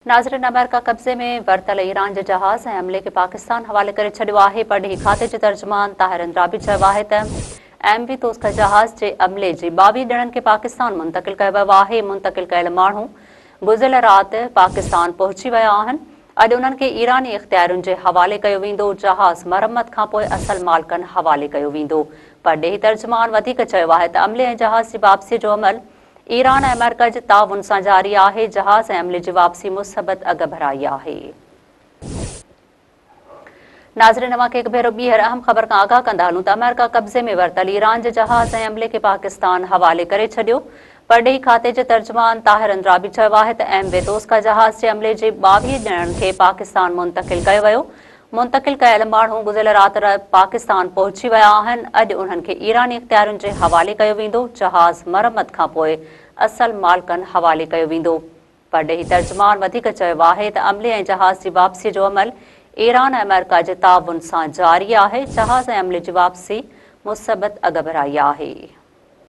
ناظرين آمريڪا قبضي ۾ ورتل ايران جي جهاز ۽ عملي کي پاڪستان حوالي ڪري ڇڏيو آهي. پرڏيهي کاتي جي ترجمان طاهر اندرابي چيو آهي ته ايم وي توسڪا جهاز جي عملي جي 22 ڄڻن کي پاڪستان منتقل ڪيو ويو آهي، منتقل ڪيل ماڻهو گذريل رات پاڪستان پهچي ويا آهن، اڄ انهن کي ايراني اختيارين جي حوالي ڪيو ويندو، جهاز مرمت کانپوء اصل مالڪن حوالي ڪيو ويندو. پرڏيهي ترجمان وڌيڪ چيو آهي ته عملي ۽ جهاز جي واپسي جو عمل ايران ۽ آمريڪا جي تعاون سان جاري آهي، جهاز ۽ عملي جي واپسي مثبت اڳڀرائي آهي. ناظرين اوهان کي هڪ ڀيرو ٻيهر اهم خبر کان آگاهه ڪندا هلون ته آمريڪا قبضي ۾ ورتل ايران جي جهاز ۽ عملي کي پاڪستان حوالي ڪري ڇڏيو. پرڏيهي کاتي جي ترجمان طاهر اندرابي چيو آهي ته ايم وي توسڪا جهاز جي عملي جي 22 ڄڻن کي پاڪستان منتقل ڪيو ويو، منتقل ڪيل ماڻهو گذريل رات پاڪستان پهچي ويا آهن، اڄ انهن کي ايراني اختيارين جي حوالي ڪيو ويندو، جهاز مرمت کانپوء اصل مالڪن حوالي ڪيو ويندو. پرڏيهي ترجمان وڌيڪ چيو آهي ته عملي ۽ جهاز جي واپسي جو عمل ايران ۽ آمريڪا جي تعاون سان جاري آهي، جهاز ۽ عملي جي واپسي مثبت اڳڀرائي آهي.